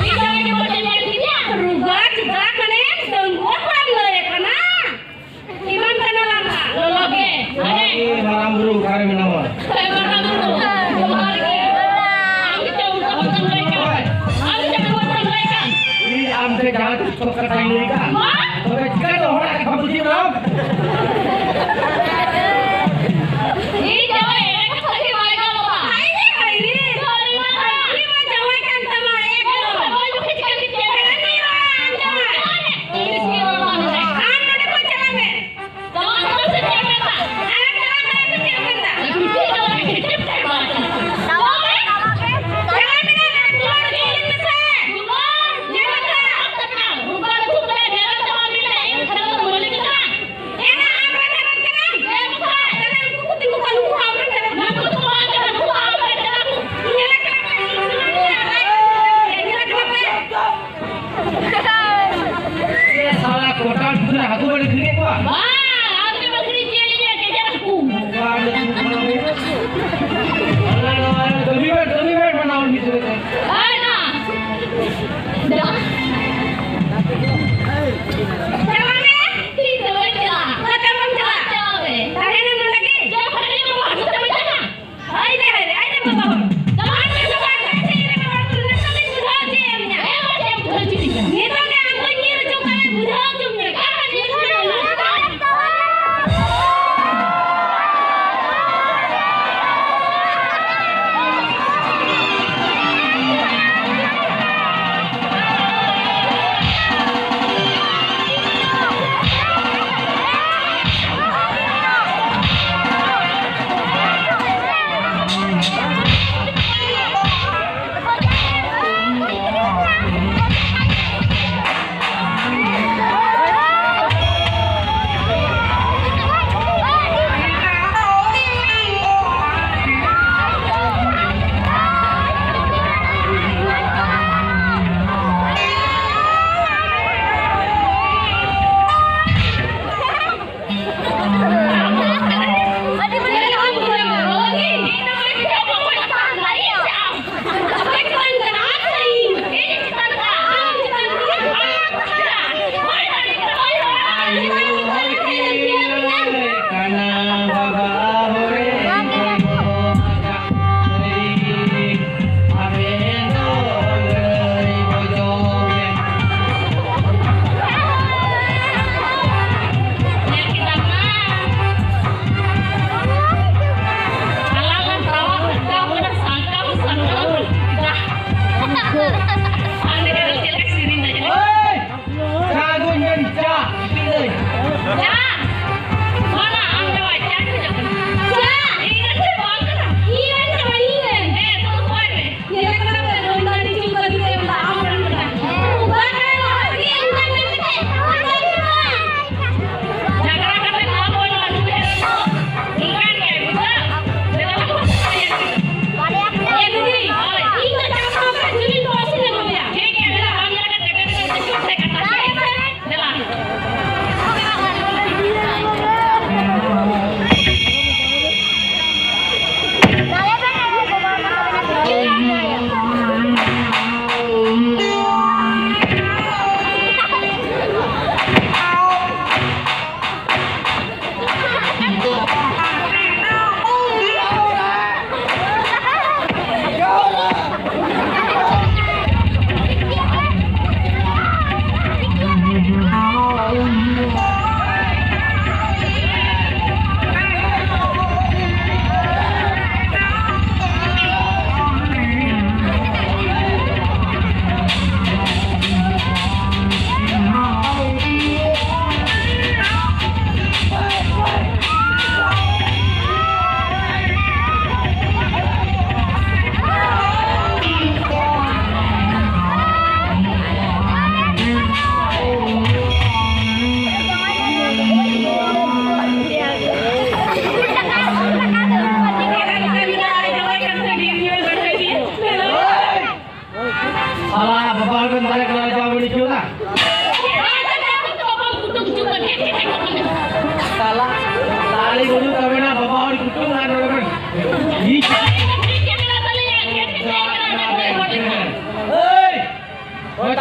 ᱤᱧ ᱡᱟᱶᱟᱭ ᱜᱮ ᱢᱚᱡᱽ ᱤᱧ ᱧᱮᱞ ᱠᱮᱫᱮᱭᱟ? ᱨᱩᱜᱟ ᱪᱮᱫᱟᱜ ᱢᱟᱱᱮ ᱰᱟᱺᱜᱩᱣᱟᱹ ᱠᱚᱲᱟᱢ ᱞᱟᱹᱭ ᱠᱟᱱᱟ? ᱮᱢᱟᱱ ᱠᱟᱱᱟ ᱞᱟᱸᱜᱟ, ᱞᱚᱞᱚ ᱜᱮ᱾ ᱡᱚᱦᱟᱨ ᱜᱮ, ᱢᱟᱨᱟᱝ ᱵᱩᱨᱩ ᱚᱠᱟᱨᱮ ᱢᱮᱱᱟᱢᱟ? ᱦᱮᱸ, ᱢᱟᱨᱟᱝ ᱵᱩᱨᱩ, ᱡᱚᱦᱟᱨ ᱜᱮ᱾ ᱟᱢ ᱜᱮᱪᱚ ᱩᱱᱠᱩ ᱠᱚᱢ ᱞᱟᱹᱭ ᱠᱟᱱ? ᱟᱢ ᱜᱮᱪᱚ ᱩᱱᱠᱩ ᱠᱚᱢ ᱞᱟᱹᱭ ᱠᱟᱱ? ᱤᱧ ᱟᱢ ᱴᱷᱮᱱ ᱡᱟᱦᱟᱸ ᱛᱤᱥ ᱠᱷᱚᱱ ᱠᱟᱛᱷᱟᱧ ᱞᱟᱹᱭ ᱠᱟᱱ? ᱢᱟ? ᱛᱚᱵᱮ ᱪᱤᱠᱟᱹᱛᱮ ᱦᱚᱲᱟᱜ ᱠᱟᱛᱷᱟ ᱵᱩᱡᱷᱟᱹᱣ ᱧᱟᱢ? ᱤᱧ ᱡᱟᱶᱟᱭ ᱮᱲᱮ ᱠᱟᱛᱷᱟ ᱜᱮ ᱵᱟᱭ ᱜᱟᱱᱚᱜᱼᱟ᱾ ᱦᱟᱭ ᱨᱮ, ᱦᱟᱭ ᱨᱮ᱾ ᱥᱚᱨᱤ ᱢᱟ᱾ ᱩᱱᱤ ᱢᱟ ᱡᱟᱶᱟᱭ ᱠᱟᱱ ᱛᱟᱢᱟ, ᱮᱠᱫᱚᱢ᱾ ᱦᱳᱭ, ᱵᱟᱠᱷᱟᱡ ᱪᱤᱠᱟᱹ ᱠᱮᱫ ᱯᱮᱭᱟ? ᱦᱟᱹᱱᱤ ᱢᱟ ᱟᱸᱡᱚᱢᱟ᱾ ᱤᱥᱠᱮ ᱵᱟᱵᱟ ᱱᱚᱰᱮ᱾ ᱟᱢ ᱱᱚᱰᱮ ᱠᱷᱚᱱ ᱪᱟᱞᱟᱜ ᱢᱮ᱾ ᱪᱟᱞᱟᱜ ᱠᱟᱱᱟ ᱥᱮ ᱪᱮᱫ ᱮᱢ ᱢᱮᱱᱫᱟ? ᱟᱨ ᱪᱟᱞᱟᱜ ᱠᱟᱱᱟ ᱥᱮ ᱪᱮᱫ ᱮᱢ ᱢᱮᱱᱫᱟ? ᱪᱟᱞᱟᱜ ᱢᱮ᱾ ᱪᱟᱞᱟᱜ ᱢᱮ, ᱫᱩᱞᱟᱹᱲ ᱫᱩᱞᱟᱹᱲ ᱢᱮᱥᱮ᱾ ᱫᱩᱞᱟᱹᱲ, ᱧᱮᱞ ᱟᱠᱟᱫ᱾ ᱨᱩᱯᱟ ᱫᱚ ᱪᱩᱯ ᱠᱟᱱᱟᱭ, ᱵᱮᱨᱮᱞ ᱠᱚᱴᱟ ᱯᱩᱠᱷᱨᱤ ᱦᱟᱹᱠᱩ ᱵᱟᱹᱲᱤ ᱠᱷᱨᱤ ᱠᱚᱣᱟ? ᱵᱟᱝ, ᱟᱢ ᱜᱮ ᱵᱟᱹᱠᱷᱨᱤ ᱪᱮᱫ ᱞᱤᱧ ᱠᱮᱪᱟᱨ ᱦᱟᱹᱠᱩ᱾ ᱚᱠᱟ ᱨᱮ ᱛᱩ ᱠᱟᱱᱟ ᱵᱮ? ᱟᱞᱮ ᱱᱚᱣᱟ ᱨᱮ ᱠᱟᱹᱢᱤ ᱵᱮᱱ, ᱠᱟᱹᱢᱤ ᱵᱮᱱ ᱢᱟᱱᱟᱣ ᱢᱤᱫ ᱨᱮ᱾ ᱟᱨ ᱱᱟ᱾ ᱫᱟ᱾ ᱪᱟᱞᱟᱜ ᱢᱮ᱾ ᱛᱤᱥ ᱦᱚᱸ ᱵᱟᱹᱧ ᱪᱟᱞᱟᱜ᱾ ᱚᱠᱟ ᱛᱮ ᱵᱟᱢ ᱪᱟᱞᱟᱜ? ᱪᱟᱞᱟᱜ ᱢᱮ᱾ ᱛᱟᱦᱮᱱᱟᱢ ᱱᱚᱰᱮ ᱜᱮ? ᱪᱟᱞᱟᱜ ᱢᱮ᱾ ᱦᱟᱭ ᱨᱮ, ᱦᱟᱭ ᱨᱮ, ᱟᱭ ᱨᱮ ᱵᱟᱵᱟ ᱦᱚᱲ᱾ ᱟᱭ ᱨᱮ ᱵᱟᱵᱟ ᱦᱚᱲ, ᱟᱭ ᱨᱮ ᱵᱟᱵᱟ ᱦᱚᱲ, ᱱᱤᱛᱚᱜ ᱫᱚᱧ ᱵᱩᱡᱷᱟᱹᱣ ᱦᱚᱪᱚᱭᱮᱫ ᱢᱮᱭᱟ᱾ ᱦᱮᱸ, ᱢᱟ ᱪᱮᱫ ᱮᱢ ᱵᱩᱡᱷᱟᱹᱣ ᱦᱚᱪᱚ ᱠᱤᱧᱟ? ᱱᱤᱛᱚᱜ ᱜᱮ ᱟᱢ ᱫᱚᱧ ᱧᱤᱨ ᱦᱚᱪᱚ ᱠᱟᱜ ᱢᱮ, ᱵᱩᱡᱷᱟᱹᱣ ᱦᱚᱪᱚ ᱢᱮᱭᱟ᱾ ᱦᱮᱸ, ᱢᱟ ᱪᱮᱫ ᱮᱢ ᱵᱩᱡᱷᱟᱹᱣ ᱦᱚᱪᱚ ᱠᱤᱧᱟ?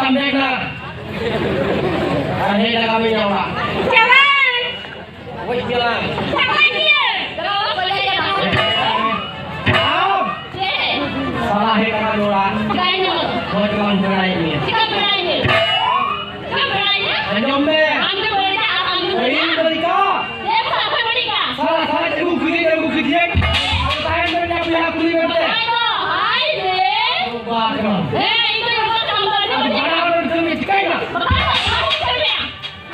ᱟᱢ ᱦᱮᱡ ᱮᱱᱟ᱾ ᱟᱨ ᱦᱮᱡ ᱞᱟᱜᱟ ᱢᱮᱭᱟ ᱚᱲᱟᱜ᱾ ᱪᱟᱞᱟᱜ᱾ ᱜᱚᱡ ᱜᱮᱞᱟᱝ᱾ ᱪᱟᱞᱟᱜ ᱜᱮᱭᱟ᱾ ᱟᱢ᱾ ᱪᱮᱫ? ᱥᱟᱞᱟ ᱦᱮᱡ ᱞᱟᱜᱟ ᱢᱮᱭᱟ ᱚᱲᱟᱜ᱾ ᱪᱤᱠᱟᱹᱭᱮᱱᱟ? ᱜᱚᱡ ᱜᱮᱞᱟᱝ ᱵᱮᱲᱟᱭᱮᱫ ᱢᱮᱭᱟ᱾ ᱪᱤᱠᱟᱹ ᱵᱮᱲᱟᱭᱮᱱᱟ? ᱪᱤᱠᱟᱹ ᱵᱮᱲᱟᱭᱮᱱᱟ? ᱟᱸᱡᱚᱢ ᱢᱮ᱾ ᱟᱢ ᱫᱚ ᱵᱟᱹᱲᱤᱡ ᱟᱢ ᱫᱚ ᱵᱟᱹᱲᱤᱡ᱾ ᱤᱧ ᱵᱟᱹᱲᱤᱡ ᱠᱟ? ᱪᱮᱫ ᱥᱟᱞᱟ ᱠᱷᱚᱡ ᱵᱟᱹᱲᱤᱡ ᱠᱟ? ᱥᱟᱞᱟ ᱥᱟᱞᱟ ᱪᱮᱫ ᱠᱚ ᱠᱩᱞᱤ ᱠᱮᱫ ᱠᱚ ᱠᱩᱞᱤ ᱠᱮᱫ? ᱟᱢ ᱛᱟᱭᱚᱢ ᱨᱮ ᱢᱮᱱᱟᱜ ᱢᱮᱭᱟ ᱠᱩᱞᱤ ᱢᱮᱱᱛᱮ᱾ ᱵᱟᱠᱷᱟᱡ ᱫᱚ, ᱦᱟᱭ ᱨᱮ᱾ ᱵᱟᱯ ᱨᱮ ᱵᱟᱯ᱾ ᱦᱮᱸ, ᱤᱧ ᱫᱚ ᱡᱚᱛᱚ ᱠᱟᱢ ᱫᱚ ᱟᱹᱰᱤ ᱟᱢ ᱵᱟᱹᱲᱤᱡ᱾ ᱵᱟᱲᱟ ᱦᱚᱲ ᱠᱟᱹᱢᱤ ᱪᱤᱠᱟᱹᱭ ᱱᱟ? ᱵᱟᱠᱷᱟᱡ ᱫᱚ, ᱟᱢ ᱪᱤᱠᱟᱹᱭ ᱢᱮᱭᱟ?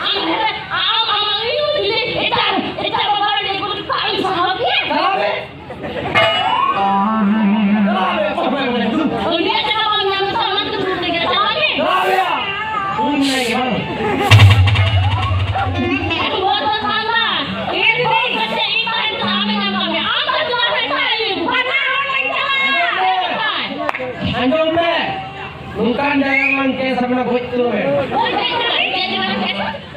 ᱟᱢ ᱦᱮᱸ, ᱟᱢ, ᱟᱢ, ᱟᱢ, ᱤᱧ ᱫᱚ ᱪᱤᱞᱤ? ᱮᱴᱟᱜ, ᱮᱴᱟᱜ ᱵᱟᱵᱟ ᱨᱮ ᱞᱟᱹᱭ ᱠᱚ ᱟᱢ ᱥᱟᱦᱟᱣ ᱠᱮᱭᱟ? ᱪᱟᱞᱟᱣ ᱢᱮ᱾ ᱪᱟᱞᱟᱣ ᱢᱮ, ᱚᱠᱚᱭ ᱦᱚᱸ ᱵᱟᱭ ᱢᱮᱱᱟ, ᱫᱩᱲᱩᱵ᱾ ᱩᱱᱤᱭᱟᱜ ᱪᱟᱞᱟᱣ ᱵᱟᱝ ᱧᱟᱢ ᱞᱮᱠᱷᱟᱱ ᱚᱱᱟ ᱛᱮᱜᱮ ᱫᱩᱲᱩᱵ ᱛᱮᱜᱮ ᱪᱟᱞᱟᱣ ᱢᱮ᱾ ᱪᱟᱞᱟᱣ ᱢᱮᱭᱟ᱾ ᱩᱱᱤ ᱢᱮᱱᱟᱭ ᱜᱮ ᱵᱟᱝ᱾ ᱮᱠᱷᱚᱱ ᱵᱚᱞ ᱫᱚ ᱥᱟᱱᱫᱟ᱾ ᱤᱧ ᱫᱚ ᱤᱧ ᱠᱟᱛᱮ ᱤᱧ ᱛᱟᱦᱮᱱ ᱛᱮ ᱟᱢᱮ ᱧᱟᱢ ᱠᱟᱜ ᱢᱮᱭᱟ᱾ ᱟᱢ ᱫᱚ ᱪᱟᱞᱟᱣ ᱢᱮ, ᱪᱟᱞᱟᱣ ᱢᱮ᱾ ᱵᱟᱱᱟ ᱦᱚᱲ ᱞᱟᱹᱜᱤᱫ ᱪᱟᱞᱟᱜ᱾ ᱟᱸᱡᱚᱢ ᱢᱮ᱾ ᱱᱚᱝᱠᱟᱱ ᱡᱟᱭᱜᱟ ᱨᱮᱞᱟᱝ ᱠᱮᱥ ᱟᱠᱟᱱᱟ, ᱜᱚᱡ ᱩᱛᱟᱹᱨᱚᱜ ᱢᱮ᱾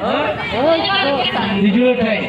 ᱦᱮᱸ? ᱛᱤᱡᱩ ᱴᱷᱮᱡ᱾